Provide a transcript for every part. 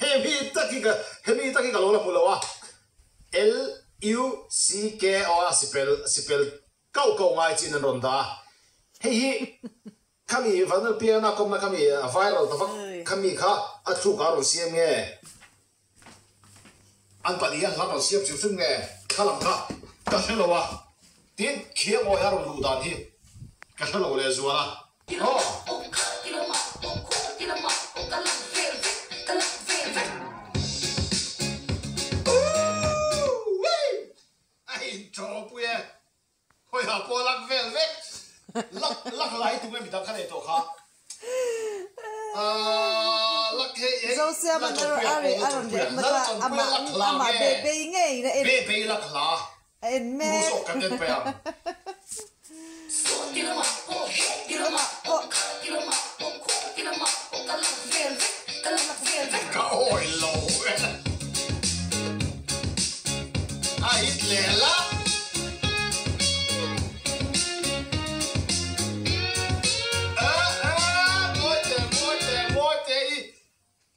Hemi tak hi ka hemi tak hi ka lo la hmu lo a. L U C K O a sipel sipel kauh kauh ngai chin an rawn dah a. Hei hi khami Vanlalpiana kawmna khami viral ta vak khami kha a thluk ah a rawn siam nge? An pahnih hian hla rawn siam hrim hrim nge thla lam kha ka hre lo a, tin khiang awi a rawn luh dan hi ka hre lo leh zual a. Aw. A intawpui e. Khawiha pawh lak vel vek. Lak lak lai tum em midang kha nei tawh kha. Aaa lak hei hei Zosiam an Laltanpuia a pawh a rawn Laltanpuia react na kha Laltanpuia amah lak hla amah nge be bei ngei na en be bei lak hla a en tu mek. zawk kan en paih ang. Ka awi lo e. A hit leh la. Mawi teh, mawi teh, mawi teh i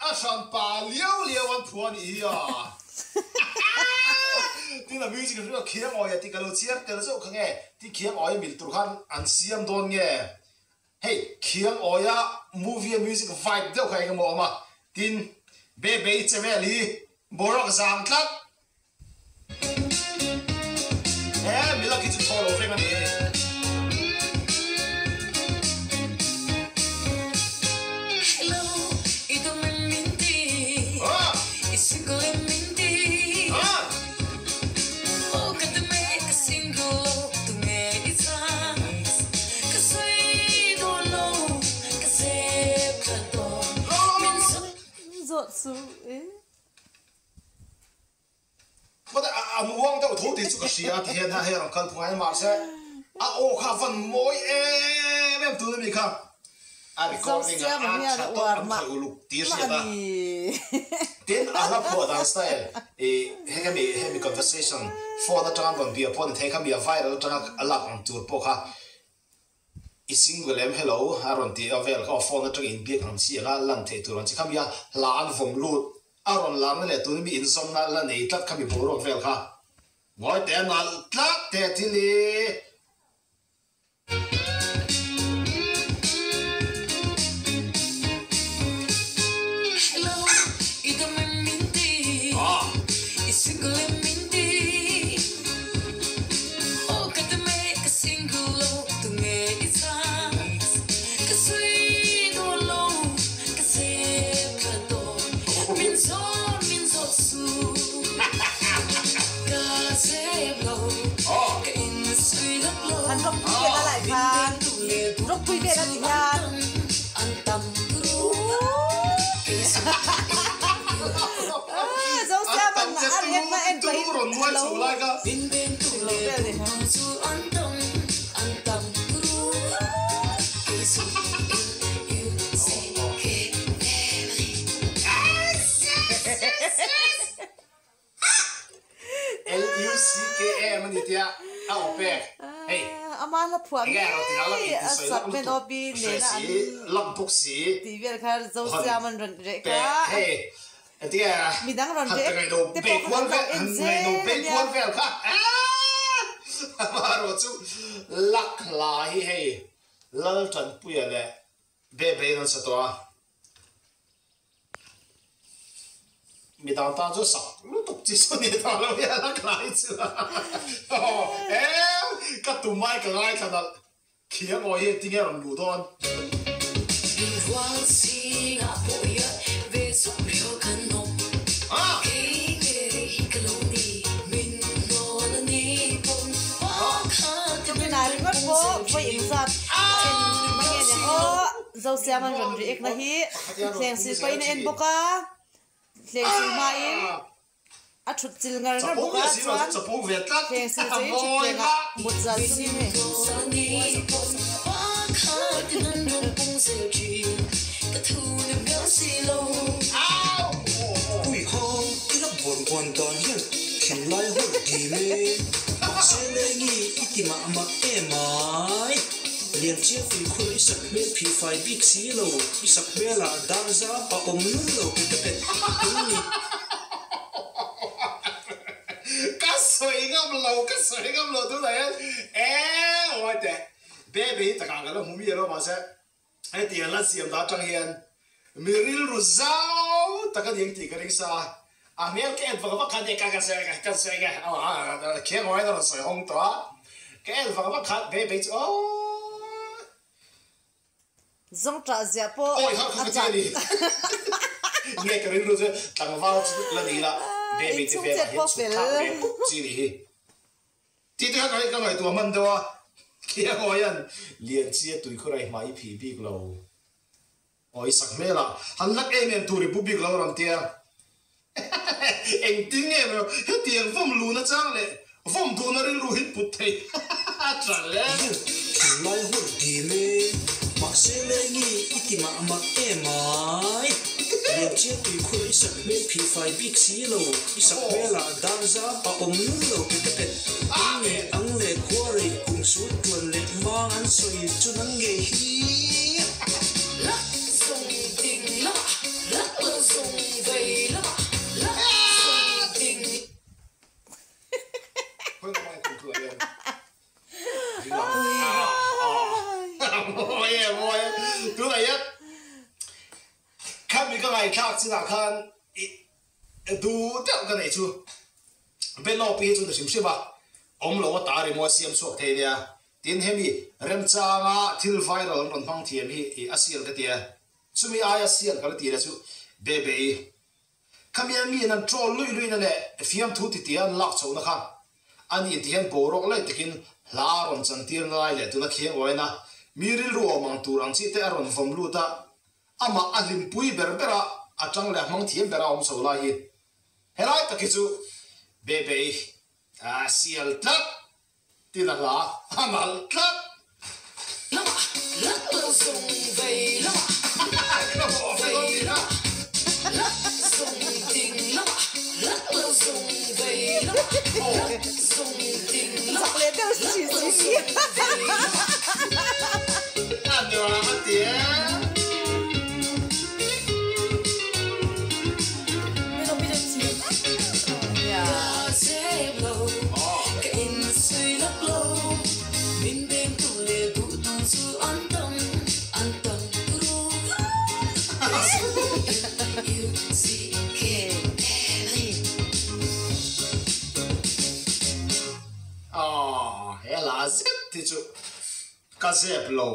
a hran pa liau liau an phuah a nih hi a. Tin a music hrim a khiang awi a tih ka lo chhiar tel zauh kha nge ti khiang awi a mil tur khan an siam dawn nge. Hei khiang awia movie a music vibe deuh kha engemaw a awm a, tin Bebei che vel hi boruak zang tlat. He milak hi chu thaw lo veng a ni. A muang deuh tho tih chu ka hria ti hian hei a rawn kal phung a mahse a aw kha a van mawi em em tun ami kha a recording a a tha tawp an khalh uluk tih a hriat a tin a hla phuah dan style ih hei khami hemi conversation phone atanga an rawn bia pawh a ni thei khami a viral atanga a lak ang tur pawh kha i single em hello a rawn ti a vel kha aw phone atanga inbiak ang chi anga lan theih tur ang chi khami a hla an vawm lut a rawn larna leh tun ami inzawmna la nei tlat khami boruak vel kha ngawi teh a nalh tlat teh thil i. An rawk pui vel a lai khan rawk pui vel a ti hian Zosiam an a riat na en pahin a lo lo vel ni. LUCKM a ni tia a aw pek hei Ama hla phuah enge rawh tina lak ngei in a sawi sak lak men lutuk aw pi hre nena si an lak bawk si tih vel kha Zosiam an rawn reh te kha hei entige midang rawn han reh te ngaihno te bei pawh kha kual kan lo vel en han ngaihno zel bei ania. kual vel kha amaherawh chu lak hla hi hei Laltanpuia leh Bebe in an sa tawh a. Midang tan chu sak lutuk chi chu ni tawh lo hian a khlai chu aw em ka tum ai ka ngaithla nalh khi a ngawi hi tinge rawn luh dawn. Chumi na ringawt pawh vawi engzat a en mai nge niang aw. Zosiam an rawn react na hi thleng sil pahin a en bawk a, thleng sil hmain a thut chil ngar ngar bawk a chuan thleng sil cheiin thutthleng ah mut zal chungin hei. Lianchia tuikhur i sak hmel phih fai bik si lo, i sak hmelah dar zam a awm lul lo pe ka pet eng ni. Ka sawi ngam lo, ka sawi ngam lo tunah hian eng awm teh. Baby hi takah ka la hmu mi alo mahse hetiang la siam dah atang hian mi rilru zau tak a ni ang tih ka ring sa a, a hmel ka en vak vak khan ka ka sawi ka sawi nge khiang awm hian a rawn sawi hawng tawh a, ka en vak vak khan baby chu aww. Zawng ṭah ziah pawh Awi har kha a ka ti chak. a ni. Nge ka rilru chu tlangval chu la ni ila baby te Inchhung velah chet hian pawh chhuk fel. thlak ve pup chi ni hi. Tih te kha ka ka ngaihtuah hman deuh a, Khiangawia'n Lianchia tuikhur a i hmai i phih bik lo. Aw i sak hmel a, han lak em em tur i pu bik lo a rawn ti a. Engtin nge maw hetiang vawm luhna chang leh vawm duhna rilru hi put thei a tla le. Thinlai hun dim e, mahse lengi i ti mah mah em ai. Lianchia tuikhur i sak hmel phih fai bik si lo, i sak hmelah dar zam a awm lul lo pe ka pet. Eng nge ang le khua rei kum sul tuan leh mang an sawi chu nang ngei hi. Khami ka ngaithlak chinah khan duh deuh ka neih chu Benawpi hi chu ni hrim hrim a, awm lo a ta rimawi siam chhuak thei nia. Tin hemi remchanga thil viral an rawn hmang thiam hi a sial ka ti a, chumi aia sial ka la ti leh chu Bebe-i Khamian miin an troll luih luihna leh fiamthu titia an lak chhohna kha a ni ti hian boruak leh takin hla a rawn chantir na lai leh tuna khiang uaina mi rilru awm ang tur ang chi te a rawn vawm lut a, amah a hlimpui ber ber a, a tang leh a hmang thiam ber a awm chho lai hi helai tak hi chu Bebe-i a sial tlat. Tin a hla a nalh tlat. Zak leh deuh si si si. A nuam a ti e. Aw, he hla zet hi chu ka zep lo.